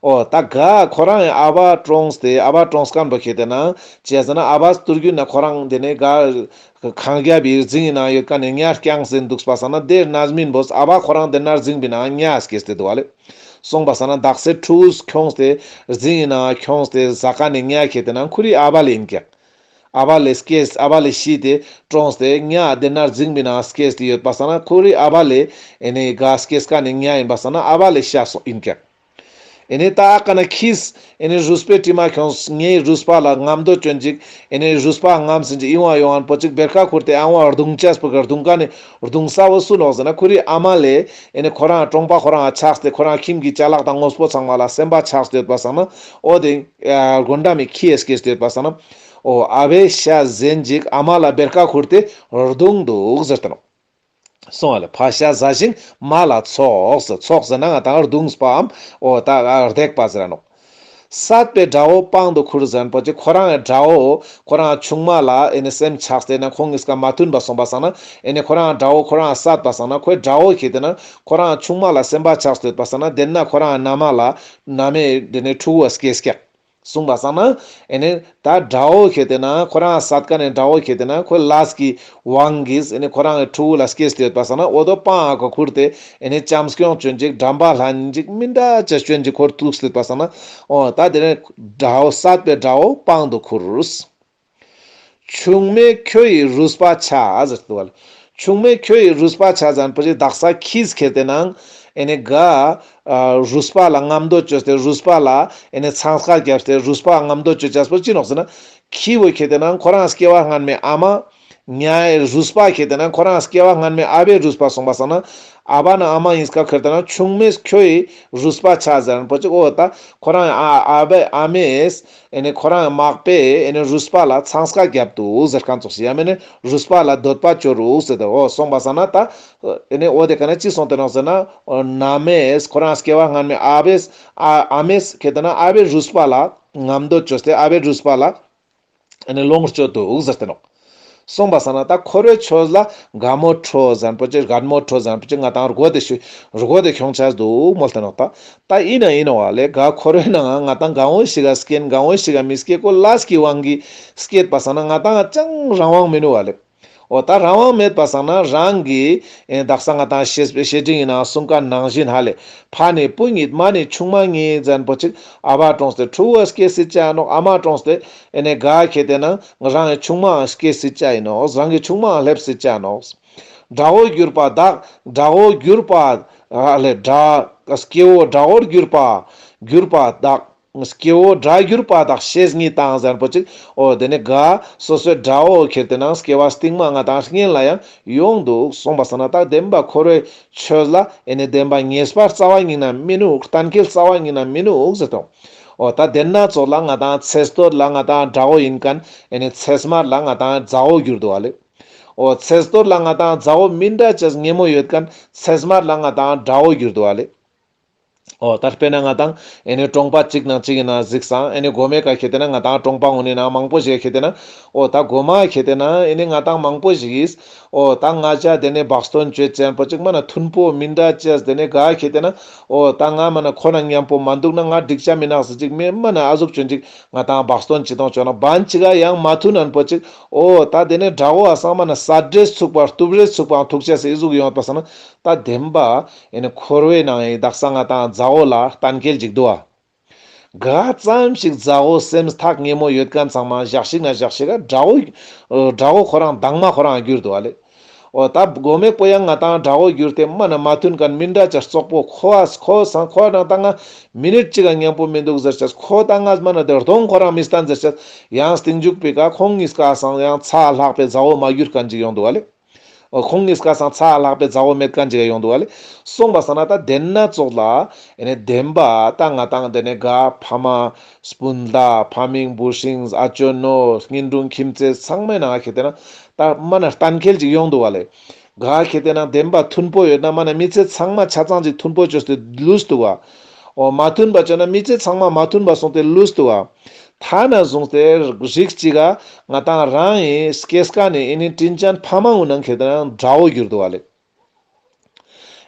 འོ་ད་ག་ཁོ་རང་ཨ་བ་གྲོངས་ཏེ་ཨ་བ་གྲོངས་ཁན་པོ་ཁེ་ཏེ་ན་ཅི་ཟེར་ན་ཨ་བ་སྟུར་གུ་ན་ཁོ་རང་དེ་ནས་ག་ཁང་རྒྱབ་བི་རྫིང་ནང་ཡོད་ཁན་ནི་ཉ་རྐྱང་ཟིན་འདུག་པ་སང་ན་དེ་ན་མིན་པོས་ཨ་བ་ཁོ་རང་དེ་ན་རྫིང་བི་ནང་ཉ་སྐྱེས་ཏེ་འདུག་བ་ལེ། སོང་པ་སང་ན་དག་ས་ཕྲུ་གུས་ཁྱོངས་ཏེ་རྫིང་ནང་ཁྱོངས་ཏེ་ཟ་ཁན་ནི་ཉ་ཁེ་ཏེ་ན་ཁོ་རི་ཨ་བ་ལེ་ཡིན་ཀྱག་ཨ་བ་ལེ་སྐྱེས་ཨ་བ་ལེ་ཤི་སྟེ་གྲོངས་ཏེ་ཉ་དེ་ན་རྫིང་བི་ནང་སྐྱེས་ཏེ་ཡོད་པ་སང་ན་ཁོ་རི་ཨ་བ་ལེ་ཨེ་ནི་ག་སྐྱེས་ཁན་ནི་ཉ་ཡིན་པ་སང་ན་ཨ་བ་ལེ་ཤ་སོང་ཡིན་ཀྱག་ཨེ་ནི་ད་ཨ་ཀ་ན་ཁྱིས་ཨེ་ནི་རུས་པའི་དྲི་མ་ཁྱོངས་ངའི་རུས་པ་ལ་རྔམ་དོ་ཅོན་ཅིག་ཨེ་ནི་རུས་པ་རྔམ་ཟིན་ཅིག་ཨིན་བ་ཡོང་ཨན་པོ་ཅིག་བེར་ཀ་ཁུར་ཏེ་ཨ་བ་རྡུང་ཅས་པོ་ག་རྡུང་ཀ་ནི་རྡུང་ས་བོ་སུ་ནོག་ཟེར་ན་ཁོ་རི་ཨ་མ་ལེ་ཨེ་ནི་ཁོ་རང་གྲོང་པ་ཁོ་རང་ཆགས་ཏེ་ཁོ་རང་ཁྱིམ་གྱི་ཅ་ལག་དང་དངོས་པོ་ཚང་མ་ལ་སེམས་པ་ཆགས་ཏེ་ཡོད་པ་སང་ན་འོ་དེ་སྒོ་འགྲམ་མི་ཁྱི་ཡ་སྐྱེས་ཏེ་ཡོད་པ་སང་ན། འོ་ཨ་བའི་ཤ་ཟན་ཅིག་ཨ་མ་ལ་བེར་ཀ་ཁུར་ཏེ་རྡུང་འདུག་ཟེར་ཏེ་ནོག་སོང་བ་ལེ། ཕ་ཤ་ཟ་ཞིང་མ་ལ་ཚོགས་ཟེར། ཚོགས་ཟེར་ན་ང་ཏང་རྡུངས་པའམ་འོ་ད་རྡེག་པ་ཟེར་ར་ནོག་སད་པའི་དགྲ་བོ་པང་དུ་ཁུར་ཟེར་ན་པོ་ཅིག་ཁོ་རང་དགྲ་བོ་ཁོ་རང་ཆུང་མ་ལ་ཨེ་ནི་སེམས་ཆགས་ཏེ་ན་ཁོང་གཉིས་ཀ་མ་མཐུན་པ་སོང་པ་སང་ན་ཨེ་ནི་ཁོ་རང་དགྲ་བོ་ཁོ་རང་སད་པ་སང་ན་ཁོའི་དགྲ་བོ་ཁེ་ཏེ་ན་ཁོ་རང་ཆུང་མ་ལ་སེམས་པ་ཆགས་ཏེ་ཡོད་པ་སང་ན་དེ་ན་ཁོ་རང་ན་མ་ལ་ན་མའི་དེ་ནི་ཕྲུ་གུ་བ་སྐྱེས་ཀྱག་གསུངས་པ་སང་ན་ཨེ་ནི་ད་དགྲ་བོ་ཁེ་ཏེ་ན་ཁོ་རང་སད་ཀ་ནི་དགྲ་བོ་ཁེ་ཏེ་ན་ཁོའི་ལས་ཀྱི་དབང་གིས་ཨེ་ནི་ཁོ་རང་གི་ཕྲུ་གུ་ལ་སྐྱེས་ཏེ་ཡོད་པ་སང་ན་འོ་དོ་པང་ཨ་ཁོ་ཁུར་ཏེ་ཨེ་ནི་བྱམས་སྐྱོང་ཅོན་ཅིག་འགྲམ་པ་ལྷན་ཅིག་མི་འདྲ་ཅེས་ཅོན་ཅིག་ཁོར་གཏུགས་ཏེ་ཡོད་པ་སང་ན་འོ་ད་དེ་ནི་དགྲ་བོ་སད་པའི་དགྲ་བོ་པང་དུ་ཁུར། ཆུང་མས་ཁྱོ་ཡི་རུས་པ་ཆ་ཟེར་ཏེ་འདུག་བ་ལེ། ཆུང་མས་ཁྱོ་ཡི་རུས་པ་ཆ་ཟེར་ན་པོ་ཅིག་དག་ས་ཁྱིས་ཁེ་ཏེ་ན་ ཨེ་ནེ་ག་ཨ་རུས་པ་ལ་རྔམ་འདོད་བཅོས་ཏེ་རུས་པ་ལ་ཨེ་ནེ་ཚང་ཀ་རྒྱབ་སྟེ་རུས་པ་རྔམ་འདོད་བཅོ་ཅེས་པོ་ཅི་ནོག་ཟེར་ན། ཁྱི་བོ་ཁེ་ཏེ་ན་ཁོ་རང་སྐྱེ་བ་སྔན་མའི་ཨ་མ། ཉའི་རུས་པ་ཁེ་ཏེ་ན་ཁོ་རང་སྐྱེ་བ་སྔན་མའི་ཨ་བའི་རུས་པ་སོང་པ་སང་ན། ཨ་བ་ན་ཨ་མ་ཨིན་སྐབས་ཁེ་ཏེ་ན་ཆུང་མའི་ཁྱོའི་རུས་པ་ཆ་ཟེར་ན་པོ་ཅིག་འོ་ད་ཁོ་རང་ཨ་ཨ་བའི་ཨ་མས་ཨེ་ནེ་ཁོ་རང་མག་པས་ཨེ་ནེ་རུས་པ་ལ་ཚང་ཀ་རྒྱབ་དུག་ཟེར་ཁན་ཙོགས་ཤིག་ཡང་མེན་ན་རུས་པ་ལ་འདོད་པ་བཅོ་རུག་ཟེར་ཏེ་འོ་སོང་པ་སང་ན་ད་ཨེ་ནེ་འོ་དེ་ཀ་ན་ཅི་སོང་སྟེ་ནོག་ཟེར་ན། ཨ་མས་ཁོ་རང་སྐྱེ་བ་སྔན་མའི་ཨ་བས་ཨ་ཨ་མས་ཁེ་ཏེ་ན་ཨ་བའི་རུས་པ་ལ་རྔམ་འདོད་བཅོས་ཏེ་ཨ་བའི་རུས་པ་ལ་ཨེ་ནེ་ལོངས་སྤྱོད་དུག་ཟེར་ཏེ་ནོག། སོང་པ་སང་ན་ད་འཁོར་བའི་ཆོས་ལ་དགའ་མོ་ཁྲོ་ཟེར་ན་པོ་ཅིག་དགའ་མོ་ཁྲོ་ཟེར་ན་པོ་ཅིག་ང་ཏང་རྒོད་དེ་ཤུ་རྒོད་དེ་ཁྱོང་ཆ་དུག་མོལ་ཏེ་ནོག། ད་ད་ཨིན་ན་ཨིན་ནོག་ལེ། ག་འཁོར་བའི་ནང་ང་ང་ཏང་གང་བོ་ཞིག་ག་སྐྱེན་གང་བོ་ཞིག་ག་མི་སྐྱེ་ཁོ་ལས་ཀྱི་དབང་གིས་སྐྱེད་པ་སང་ན་ང་ཏང་ཅང་རང་དབང་མི་ནུག་ལེ། འོ་ད་རང་དབང་མེད་པ་སང་ན་རང་གི་ཨེ་དག་ས་ང་ཏང་བཤེས་བཤེས་སྤྲིང་ཡིན་ན་གསུང་ཁན་ནང་བཞིན་ཧ་ལེ། ཕ་ནི་བུ་ཉིད་མ་ནི་ཆུང་མ་ཉིད་ཟེར་ན་པོ་ཅིག་ཨ་བ་གྲོངས་ཏེ་ཕྲུ་གུ་སྐྱེ་སྲིད་ཅ་ནོག། ཨ་མ་གྲོངས་ཏེ་ཨེ་ནེ་ག་ཁེ་ཏེ་ན་རང་གི་ཆུང་མའང་སྐྱེ་སྲིད་ཅ་ཨིན་ནོག། རང་གི་ཆུང་མའང་སླེབས་སྲིད་ཅ་ནོག། དགྲ་བོ་གྱུར་པ་དག། དགྲ་བོ་གྱུར་པ་ཧ་ལེ་དགྲ་སྐྱེ་བོ་དགྲ་བོར་གྱུར་པ་གྱུར་པ་དག། སྐྱེ་བོ་དགྲ་གྱུར་པ་དག་ཤེས་ཉིད་དང་ཟེར་ན་པོ་ཅིག་འོ་དེ་ནེ་ག་སོ་སོའི་དགྲ་བོ་ཁེ་ཏེ་ན་སྐྱེ་བ་སྟིང་མ་ང་ཏང་སྔན་ལ་ཡང་ཡོང་དུག། སོང་པ་སང་ན་ད་བདེན་པ་འཁོར་བའི་ཆོས་ལ་ཨེ་ནེ་བདེན་པ་ངེས་པ་རྩ་བ་ཉིད་ན་མི་ནུག། གཏན་འཁེལ་རྩ་བ་ཉིད་ན་མི་ནུག་ཟེར་ཏོ། འོ་ད་དེ་ན་ཙོགས་ལ་ང་ཏང་ཚེ་སྟོད་ལ་ང་ཏང་དགྲ་བོ་ཨིན་ཁན་ཨེ་ནེ་ཚེ་སྨད་ལ་ང་ཏང་མཛའ་བོ་གྱུར་དུག་ལེ། འོ་ཚེ་སྟོད་ལ་ང་ཏང་མཛའ་བོ་མི་འདྲ་ཅེས་ཉེ་མོ་ཡོད་ཁན་ཚེ་སྨད་ལ་ང་ཏང་དགྲ་བོ་གྱུར་དུག་ལེ། འོ་ད་དཔེར་ན་ང་ཏང་ཨེ་ནེ་གྲོང་པ་ཅིག་ནང་ཅིག་ཨིན་ན་གཟིགས་སང་ཨེ་ནེ་གོ་མའི་ཀ་ཁེ་ཏེ་ན་ང་ཏང་གྲོང་པ་འོ་ནི་ན་མང་པོ་ཞིག་ཁེ་ཏེ་ན་འོ་ད་གོ་མ་ཁེ་ཏེ་ན་ཨེ་ནེ་ང་ཏང་མང་པོ་ཞིག་གིས་འོ་ད་ང་ཅག་དེ་ནེ་བག་སྟོན་བཅོ་ཅེས་པོ་ཅིག་མ་ན་མཐུན་པོ་མི་འདྲ་ཅེས་དེ་ནེ་ག་ཁེ་ཏེ་ན་འོ་ད་ང་མ་ན་ཁོ་ན་མཉམ་པོ་མ་འདུག་ན་ང་འགྲིག་ཅ་མི་ནོག་ཟེར་ཅིག་མེ་མ་ན་ཨ་ཟུག་ཅོན་ཅིག་ང་ཏང་བག་སྟོན་ཅི་ཏོང་ཅོ་ན་བན་ཅིག་ག་ཡང་མ་མཐུན་ན་པོ་ཅིག་འོ་ད་དེ་ནེ་དགྲ་བོ་ཨ་སང་མ་ན་ས་འདྲེས་ཚུགས་པ་རྟུབ་རེས་ཚུགས་པའང་ཐུག་ཅེས་སི་ཨི་ཟུག་ཡོང་བ་སང་ན་ད་བདེན་པ་ཨེ་ནེ་འཁོར་བའི་ནང་ཨེ་དག་ས་ང་ཏང་མཛའ་བོ་ལ་གཏན་འཁེལ་ཅིག་འདུག་ཨ། ག་ཙམ་ཞིག་མཛའ་བོ་སེམས་ཐག་ཉེ་མོ་ཡོད་ཁན་ཚང་མ་ཞག་ཞིག་ན་ཞག་ཞིག་ག་དགྲ་བོ་དགྲ་བོ་ཁོ་རང་དྭངས་མ་ཁོ་རང་གྱུར་འདུག་ཨ་ལེ། འོ་ད་གོ་མེག་པོ་ཡང་ང་ཏང་དགྲ་བོ་གྱུར་ཏེ་མ་ན་མ་མཐུན་ཁན་མི་འདྲ་ཅེས་རྩོག་པོ་ཁོ་ཨ་ཁོ་སང་ཁོ་ན་ད་ང་མི་ནིཊ་ཅིག་ག་མཉམ་པོ་མི་འདུག་ཟེར་ཅེས་ཁོ་ད་ང་མ་ན་དེ་གདོང་ཁོ་རང་མི་སྟན་ཟེར་ཅེས་ཡང་སྟིང་མཇུག་པའི་ཀ་ཁོང་གཉིས་ཀ་སང་ཡང་ཚ་ལྷག་པའི་མཛའ་བོ་མ་གྱུར་ཁན་ཅིག་ཡོང་འདུག་ཨ་ལེ། ཁོང་གཉིས་ཀ་སང་ཚ་ལྷག་པའི་མཛའ་བོ་མེད་ཁན་ཅིག་ཡོང་འདུག་ཨ་ལེ། སོང་པ་སང་ན་ད་དེ་ན་ཙོགས་ལ་ཨེ་ནེ་བདེན་པ་ད་ང་ཏང་དེ་ནེ་ག་ཕ་མ་སྤུན་ཟླ་ཕ་མིང་བུ་སྲིང་ཨ་ཅོ་ནོ་གཉེན་དྲུང་ཁྱིམ་མཚེས་ཚང་མའི་ནང་ཁེ་ཏེ་ན་ད་མ་ན་གཏན་འཁེལ་ཅིག་ཡོང་འདུག་ཨ་ལེ། ག་ཁེ་ཏེ་ན་བདེན་པ་མཐུན་པོ་ཡོད་ན་མ་ན་མི་ཚེ་ཚང་མ་ཆ་ཚང་ཅིག་མཐུན་པོ་བཅོས་ཏེ་ལུས་འདུག་ག་འོ་མ་མཐུན་པ་བཅོས་ན་མི་ཚེ་ཚང་མ་མ་མཐུན་པ་སོང་སྟེ་ལུས་འདུག་ག་ཐ་ན་བཟུང་སྟེ་རིགས་གཅིག་ག་ང་ཏང་རང་ཨེ་སྐྱེས་ཀ་ནེ་ཨེ་ནེ་དྲིན་ཅན་ཕ་མ་གུན་ནང་ཁེ་ཏེ་ན་དགྲ་བོ་གྱུར་འདུག་ག་ལེ།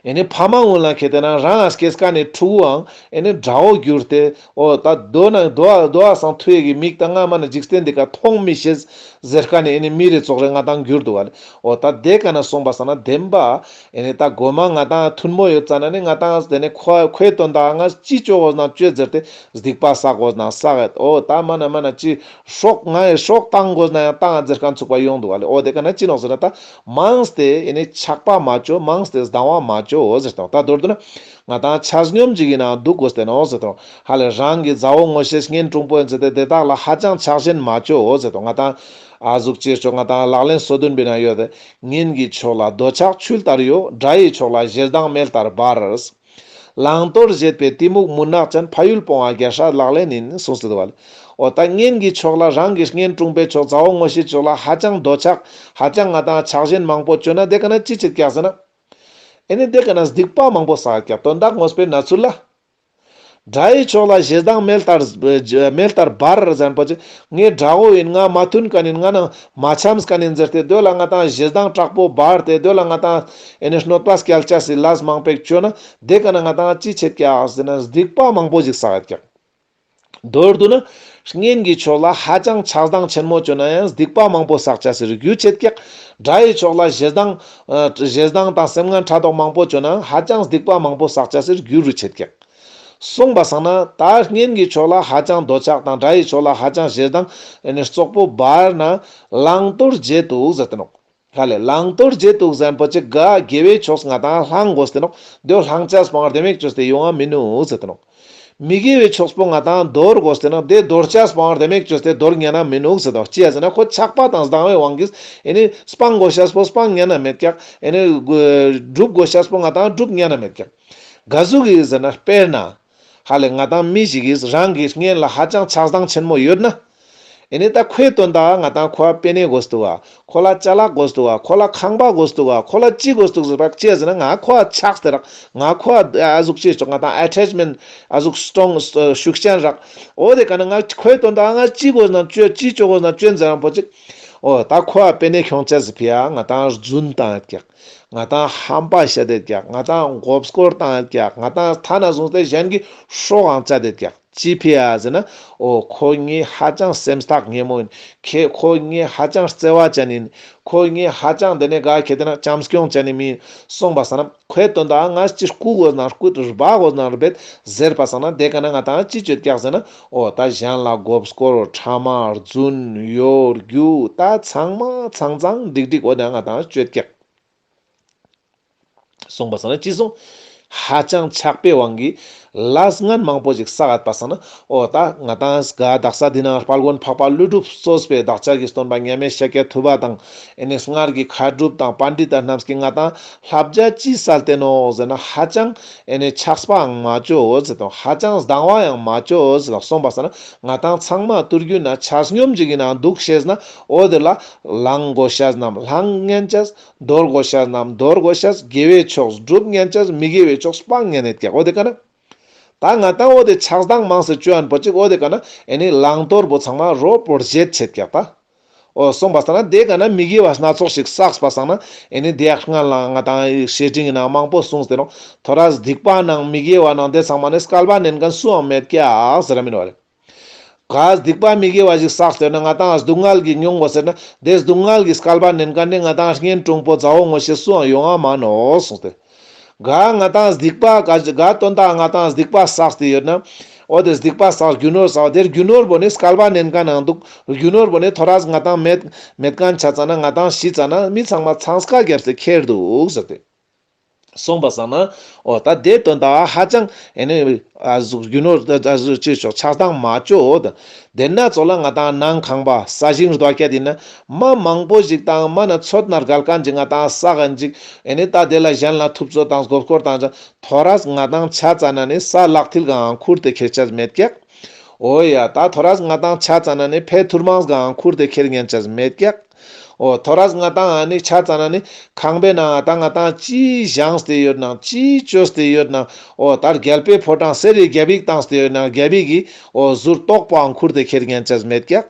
ཨེ་ནེ་ཕ་མ་གུན་ལ་ཁེ་ཏེ་ན་རང་ཨ་སྐྱེས་ཀ་ནེ་ཕྲུ་གུའང་ཨེ་ནེ་དགྲ་བོ་གྱུར་ཏེ་འོ་ད་དོ་ན་དོ་དོ་ཨ་སང་ཐུ་ཡེ་གི་མིག་ད་ང་མ་ན་འཇིག་རྟེན་འདི་ཀ་མཐོང་མི་ཤེས་ཟེར་ཀ་ནེ་ཨེ་ནེ་མི་རེ་ཙོགས་རེ་ང་ཏང་གྱུར་འདུག་ག་ལེ། འོ་ད་དེ་ཀ་ན་སོང་པ་སང་ན་བདེན་པ་ཨེ་ནེ་ད་གོ་མ་ང་ཏང་མཐུན་མོ་ཡོད་ཙ་ན་ནི་ང་ཏང་དེ་ནེ་ཁོ་ཁོའི་དོན་དག་ང་ཅི་ཅོ་གོས་ན་ཅོ་ཟེར་ཏེ་སྡིག་པ་བསག་གོས་ན་བསག་ཡོད། འོ་ད་མ་ན་མ་ན་ཅི་སྲོག་ང་ཡི་སྲོག་བཏང་གོས་ན་ཡང་བཏང་ཟེར་ཁན་ཚུག་པ་ཡོང་འདུག་ག་ལེ། འོ་དེ་ཀ་ན་ཅི་ནོག་ཟེར་ན་ད་མངས་ཏེ་ཨེ་ནེ་ཆགས་པ་མ་ཅོ། མངས་ཏེ་སྡང་བ་མ་ཅོ་ཟེར་ཏེ་ད་མདོར་བསྡུ་ན་ང་ཏང་ཆ་སྙོམས་ཅིག་ཨིན་ན་འདུག་གོས་ཏེ་ནོག་ཟེར་ཏེ་ཧ་ལེ་རང་གི་མཛའ་བོ་ངོ་ཤེས་གཉེན་དྲུང་པོ་ཨིན་ཟེར་ཏེ་དེ་དག་ལ་ཧ་ཅང་ཆགས་ཞེན་མ་ཅོ་ཟེར་ཏེ་ང་ཏང་ཨ་ཟུག་ཅེས་ཅོ་ང་ཏང་ལག་ལེན་སོ་བདུན་པའི་ནང་ཡོད་དེ། གཉེན་གྱི་ཕྱོགས་ལ་འདོད་ཆགས་ཆུ་ལྟར་གཡོ། དགྲ་ཡི་ཕྱོགས་ལ་ཞེ་སྡང་མེ་ལྟར་འབར། བླང་དོར་བྱེད་པའི་གཏི་མུག་མུན་ནག་ཅན། ཕ་ཡུལ་སྤོང་བ་རྒྱལ་སྲས་ལག་ལེན་ཡིན། གསུངས་ཏེ་འདུག་པ་ལེ། འོ་ད་གཉེན་གྱི་ཕྱོགས་ལ་རང་གི་གཉེན་དྲུང་པའི་ཕྱོགས་མཛའ་བོ་ངོ་ཤེས་ཕྱོགས་ལ་ཧ་ཅང་འདོད་ཆགས་ཧ་ཅང་ང་ཏང་ཆགས་ཞེན་མང་པོ་ཅོ་ན་དེ་ཀ་ན་ཅི་ཆེད་ཀྱག་ཟེར་ན། ཨེ་ནེ་དེ་ཀ་ན་སྡིག་པ་མང་པོ་བསགས་ཀྱག་དོན་དག་ངོས་པོའི་ན་ཚུལ་ལ། དགྲ་ཡི་ཕྱོགས་ལ་ཞེ་སྡང་མེ་ལྟར་མེ་ལྟར་འབར་ཟེར་ན་པོ་ཅིག་ངའི་དགྲ་བོ་ཡིན། ང་མ་མཐུན་ཁན་ཡིན། ང་ནང་མ་འཆམས་ཁན་ཡིན་ཟེར་ཏེ་དོ་ལ་ང་ཏང་ཞེ་སྡང་དྲག་པོ་འབར་ཏེ་དོ་ལ་ང་ཏང་ཨེ་ནེ་གནོད་པ་སྐྱལ་ཅེས་སི་ལས་མང་པོ་ཅོ་ན་དེ་ཀ་ན་ང་ཏང་ཅི་ཆེད་ཀྱག་ཟེར་ན་སྡིག་པ་མང་པོ་ཞིག་བསགས་ཡོད་ཀྱག། མདོར་བསྡུ་ན་གཉེན་གྱི་ཕྱོགས་ལ་ཧ་ཅང་ཆགས་སྡང་ཆེན་མོ་ཅོ་ན་ཡང་སྡིག་པ་མང་པོ་བསགས་ཅེས་སི་རྒྱུ་ཆེད་ཀྱག། དགྲ་ཡི་ཕྱོགས་ལ་ཞེ་སྡང་ཨ་ཞེ་སྡང་དང་སེམས་ངན་ཕྲག་དོག་མང་པོ་ཅོ་ན་ཧ་ཅང་སྡིག་པ་མང་པོ་བསགས་ཅེས་སི་རྒྱུ་རུ་ཆེད་ཀྱག། གསུངས་པ་སང་ན་ད་གཉེན་གྱི་ཕྱོགས་ལ་ཧ་ཅང་འདོད་ཆགས་དང་དགྲ་ཡི་ཕྱོགས་ལ་ཧ་ཅང་ཞེ་སྡང་ཨེ་ནེ་རྩོག་པོ་འབར་ན་བླང་དོར་བརྗེད་དུ་ཟེར་ཏེ་ནོག། ཧ་ལེ་བླང་དོར་བྱེད་དུག་ཟེར་ཁན་པོ་ཅིག་ག་དགེ་བའི་ཕྱོགས་ང་ཏང་བླང་དགོས་ཏེ་ནོག། དེ་བོ་བླང་ཅེས་པོའང་རྡེ་མོ་ཅོས་ཏེ་ཡོང་ང་མི་ནུག་ཟེར་ཏེ་ནོག། མི་དགེ་བའི་ཕྱོགས་པོ་ང་ཏང་དོར་དགོས་ཏེ་ནོག། དེ་དོར་ཅེས་པོའང་རྡེ་མོ་ཅོས་ཏེ་དོར་ཉན་ན་མི་ནུག་ཟེར་ཏེ་ནོག། ཅི་ཡ་ཟེར་ན་ཁོ་ཆགས་པ་དང་སྡང་བའི་དབང་གིས་ཨེ་ནི་སྤང་དགོས་ཤེས་པོ་སྤང་ཉན་ན་མེད་ཀྱག། ཨེ་ནི་སྒྲུབ་དགོས་ཤེས་པོ་ང་ཏང་སྒྲུབ་ཉན་ན་མེད་ཀྱག། ག་ཟུག་གི་ཟེར་ན་དཔེར་ན། ཧ་ལེ་ང་ཏང་མི་ཞིག་གིས་རང་གི་གཉེན་ལ་ཧ་ཅང་ཆགས་སྡང་ཆེན་མོ་ཡོད་ན། ཨེ་ནི་ད་ཁོའི་དོན་དག་ང་ཏང་ཁོ་ལ་པེ་ནེ་དགོས་འདུག་ག། ཁོ་ལ་ཅ་ལག་དགོས་འདུག་ག། ཁོ་ལ་ཁང་པ་དགོས་འདུག་ག། ཁོ་ལ་ཅི་དགོས་འདུག་ཟེར་བ་ཅི་ཟེར་ན་ང་ཁོ་ལ་ཆགས་ཏེ་རག། ང་ཁོ་ལ་ཨ་ཟུག་ཅི་ཆོག། ང་ཏང་ཨ་ཊེཆ་མེན་ཊ་ཨ་ཟུག་སི་ཊོང་ཤུགས་ཅན་རག། འོ་དེ་ཀ་ན་ང་ཁོའི་དོན་དག་ང་ཅི་དགོས་ན་ཅོ་ཅི་ཅོ་དགོས་ན་ཅོ་ཟེར་རང་པོ་ཅིག། འོ་ད་ཁོ་ལ་པེ་ནེ་ཁྱོང་ཅེས་ཕི་ཡ་ང་ཏང་རྫུན་བཏང་ཡོད་ཀྱག། ང་ཏང་ཧམ་པ་བཤད་དེ་ཀྱག། ང་ཏང་མགོ་སྐོར་བཏང་ཡོད་ཀྱག། ང་ཏང་ཐ་ན་བཟུང་སྟེ་གཞན་གྱི་སྲོག་འང་བཅད་དེ་ཀྱག། ཅི་ཕི་ཡ་ཟེར་ན། འོ་ཁོ་ངའི་ཧ་ཅང་སེམས་ཐག་ཉེ་མོ་ཡིན། ཁེ་ཁོ་ངའི་ཧ་ཅང་བརྩེ་བ་ཅན་ཡིན། ཁོ་ངའི་ཧ་ཅང་དེ་ནས་ག་ཁེ་དེ་ན་བྱམས་སྐྱོང་ཅན་ནི་མི་ཡིན། སོང་པ་སང་ན་ཁོའི་དོན་དག་ང་ཅི་རྐུ་དགོས་ན་རྐུ་རྦད་དགོས་ན་རྦད་ཟེར་པ་སང་ན་དེ་ཀ་ན་ང་ཏང་ཅི་ཅོ་ཀྱག་ཟེར་ན། འོ་ད་གཞན་ལ་མགོ་སྐོར་ཕྲ་མ་རྫུན་གཡོ་སྒྱུ་ད་ཚང་མ་ཚང་ཚང་འགྲིག་འགྲིག་འོ་ད་ང་ཏང་ཅོ་ཀྱག། སོང་པ་སང་ན་ཅི་སོང་། ཧ་ཅང་ཆགས་པའི་དབང་གིས་ལས་ངན་མང་པོ་ཞིག་བསགས་ཡོད་པ་སང་ན། འོ་ད་ང་ཏང་ག་དག་ས་འདི་ན་དཔལ་མགོན་འཕགས་པ་ཀླུ་སྒྲུབ་གཙོས་པའི་བདག་ཅག་གི་སྟོན་པ་མཉམ་མེད་ཤཱཀྱ་ཐུབ་པ་དང་། ཨེ་ནི་སྔར་གྱི་མཁས་གྲུབ་དང་པཎྜི་ཏ་རྣམས་ཀྱིས་ང་ཏང་བསླབ་བྱ་ཅི་སལ་ཏེ་ནོག་ཟེར་ན། ཧ་ཅང་ཨེ་ནི་ཆགས་པའང་མ་ཅོ་ཟེར་དང་། ཧ་ཅང་སྡང་བའང་མ་ཅོ་ཟེར་དང་། སོང་པ་སང་ན་ང་ཏང་ཚང་མ་ཐུར་རྒྱུད་ན་ཆ་སྙོམས་ཤིག་ཡིན་ན་འདུག་ཤེས་ན། འོ་དེ་ལ་བླང་དགོས་ཤེས་རྣམས་བླང་ཉན་ཅེས། དོར་དགོས་ཤེས་རྣམས་དོར་དགོས་ཤེས། དགེ་བའི་ཕྱོགས་སྒྲུབ་ཉན་ཅེས། མི་དགེ་བའི་ཕྱོགས་སྤང་ཉན་ཡོད་ཀྱག། འོ་དེ་ཀ་ན། ད་ང་ཏང་འོ་དེ་ཆགས་སྡང་མང་སེ་ཅོ་ཡན་པོ་ཅིག། འོ་དེ་ཀ་ན་ཨེ་ནི་བླང་དོར་པོ་ཚང་མ་རོ་པོར་བརྗེད་ཆེད་ཀྱག་ད། འོ་སོང་པ་སང་ན་དེ་ཀ་ན་མི་དགེ་བ་སྣ་ཚོགས་ཤིག་བསགས་པ་སང་ན། ཨེ་ནི་དེ་ཡག་སྔན་ལ་ང་ཏང་བཤེས་སྤྲིང་ཡིན་ན་མང་པོ་གསུངས་ཏེ་ནོག། ཐོ་རས་སྡིག་པ་ནང་མི་དགེ་བ་ནང་དེ་ཚང་མ་ནི་སྐལ་པ་ནན་མཁན་སུའང་མེད་ཀྱག་ཟེར་ར་མིན་བ་ལེ། ག་སྡིག་པ་མི་དགེ་བ་ཞིག་བསགས་ཏེ་ན་ང་ཏང་སྡུག་བསྔལ་གྱི་མྱོང་དགོས་ཟེར་ན། དེ་སྡུག་བསྔལ་གྱི་སྐལ་པ་ནན་མཁན་ནི་ང་ཏང་གཉེན་དྲུང་པོ་མཛའ་བོ་ངོ་ཤེས་སུའང་ཡོང་ང་མ་ནོག་གསུངས་ཏེ། ག་ང་ཏང་སྡིག་པ་ག་ག་དོན་དག་ང་ཏང་སྡིག་པ་བསགས་ཏེ་ཡོད་ན། འོ་དེ་སྡིག་པ་བསགས་རྒྱུ་ནོར་བསགས། དེ་རྒྱུ་ནོར་པོ་ནི་སྐལ་པ་ནན་མཁན་ནང་འདུག། རྒྱུ་ནོར་པོ་ནི་ཐོ་རས་ང་ཏང་མེད་མེད་མཁན་ཆ་ཙ་ན། ང་ཏང་ཤི་ཙ་ན་མི་ཚང་མ་ཚང་ཀ་རྒྱབ་སྟེ་ཁྱེར་འདུག་ཟེར་ཏེ། སོང་པ་སང་ན། འོ་ད་དེ་དོན་དག་ཧ་ཅང་ཨེ་ནི་ཨ་ཟུག་རྒྱུ་ནོར་ཨ་ཟུག་ཅི་ཆོག་ཆགས་སྡང་མ་ཅོ་འོ་ད། དེ་ན་ཚོ་ལ་ང་ཏང་ནང་ཁང་པ་ས་ཞིང་རྡོ་སྐྱ་དེ་ན་མ་མང་པོ་ཞིག་དང་མ་ན་ཚོད་ན་རྒལ་མཁན་ཅིག་ང་ཏང་ས་གན་ཅིག། ཨེ་ནི་ད་དེ་ལ་གཞན་ལ་ཐུབ་ཚོད་དང་མགོ་སྐོར་བཏང་ཅ། ཐོ་རས་ང་ཏང་ཆ་ཙ་ན་ནི་ས་ལག་མཐིལ་གང་ཁུར་ཏེ་ཁྱེར་ཆ་མེད་ཀྱག། འོ་ཡ་ད་ཐོ་རས་ང་ཏང་ཆ་ཙ་ན་ནི་ཕེ་ཐུར་མང་གང་ཁུར་ཏེ་ཁྱེར་ཉན་ཆ་མེད་ཀྱག། འོ་ཐོ་རས་ང་ཏང་ཨ་ནི་ཆ་ཙ་ན་ནི་ཁང་པའི་ནང་ད་ང་ཏང་ཅི་བཞེངས་ཏེ་ཡོད་ན་ཅི་བཅོས་ཏེ་ཡོད་ན། འོ་ད་རྒྱལ་པོའི་ཕོ་བྲང་གསེར་རི་རྒྱ་བིག་བཏང་སྟེ་ཡོད་ན་རྒྱ་བིག་གི་འོ་ཟུར་ཏོག་པའང་ཁུར་ཏེ་ཁྱེར་ཉན་ཆ་མེད་ཀྱག།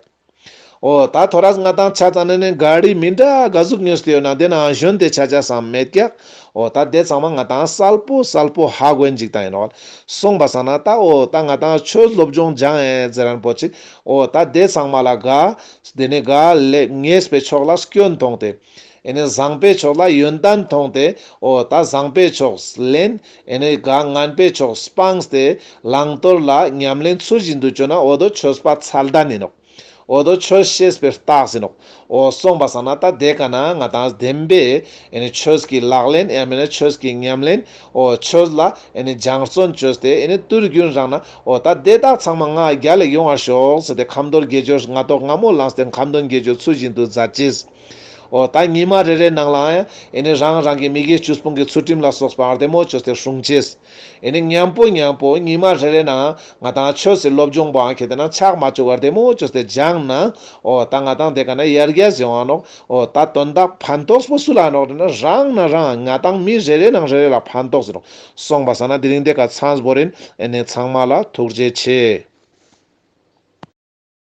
འོ་ད་ཐོ་རས་ང་ཏང་ཆ་ཙ་ན་ནི་ག་རི་མི་འདྲ་ག་ཟུག་ཉོས་ཏེ་ཡོད་ན་དེ་ནང་ཞོན་ཏེ་ཆ་ཆ་སམ་མེད་ཀྱག། འོ་ད་དེ་ཚང་མ་ང་ཏང་གསལ་པོ་གསལ་པོ་ཧ་གོ་ཡིན་ཅིག་ད་ཡིན་ནོག། སོང་པ་སང་ན་ད་འོ་ད་ང་ཏང་ཆོས་སློབ་སྦྱོང་སྦྱང་ཨེ་ཟེར་རན་པོ་ཅིག། འོ་ད་དེ་ཚང་མ་ལ་ག་དེ་ནི་ག་ལེ་ཉེས་པའི་ཕྱོགས་ལ་སྐྱོན་མཐོང་སྟེ། ཨེ་ནི་བཟང་པའི་ཕྱོགས་ལ་ཡོན་ཏན་མཐོང་སྟེ། འོ་ད་བཟང་པའི་ཕྱོགས་ལེན། ཨེ་ནི་ག་ངན་པའི་ཕྱོགས་སྤངས་ཏེ། བླང་དོར་ལ་ཉམས་ལེན་ཚུལ་བཞིན་དུ་བཅོ་ན་འོ་དོ་ཆོས་པ་མཚན་ལྡན་ཡིན་ནོག། འོ་དོ་ཆོས་ཤེས་པའི་རྟགས་ཡིན་ནོག། འོ་སོང་པ་སང་ན་ད་དེ་ཀ་ན་ང་ཏང་བདེན་པའི་ཨེ་ནི་ཆོས་ཀྱི་ལག་ལེན་ཡང་མིན་ན་ཆོས་ཀྱི་ཉམས་ལེན། འོ་ཆོས་ལ་ཨེ་ནི་སྦྱང་བརྩོན་བཅོས་ཏེ་ཨེ་ནི་དུས་རྒྱུན་རང་ན་འོ་ད་དེ་དག་ཚང་མ་ང་རྒྱལ་ལ་ཡོང་བར་ཤོག་ཟེར་ཏེ་ཁ་འདོན་དགེ་སྦྱོར་ང་ཏོག་སྔ་མོ་ལངས་ཏེ་ཁ་འདོན་དགེ་སྦྱོར་ཚུལ་བཞིན་དུ་མཛད་ཅེས། འོ་ད་ཉི་མ་རེ་རེ་ནང་ལའང་ཨེ་ནི་རང་རང་གི་མི་དགེ་བཅུ་སྤོང་གི་ཚུལ་ཁྲིམས་ལ་སོགས་པ་བདེ་མོ་བཅོས་ཏེ་སྲུང་ཅེས། ཨེ་ནི་མཉམ་པོ་མཉམ་པོ་ཉི་མ་རེ་རེ་ནང་ང་ཏང་ཆོས་སི་སློབ་སྦྱོང་པོའང་ཁེ་ཏེ་ན་ཆག་མ་བཅུག་པར་བདེ་མོ་བཅོས་ཏེ་སྦྱངས་ན། འོ་ད་ང་ཏང་དེ་ཀ་ན་ཡར་རྒྱས་ཡོང་ང་ནོག། འོ་ད་དོན་དག་ཕན་ཐོགས་པོ་སུ་ལ་ནོག་ཟེར་ན་རང་ན་རང་ང་ཏང་མི་རེ་རེ་ནང་རེ་རེ་ལ་ཕན་ཐོགས་ཟེར་ནོག། སོང་པ་སང་ན་དེ་རིང་དེ་ཀ་ཚང་བོ་རིན། ཨེ་ནི་ཚང་མ་ལ་ཐུགས་རྗེ་ཆེ།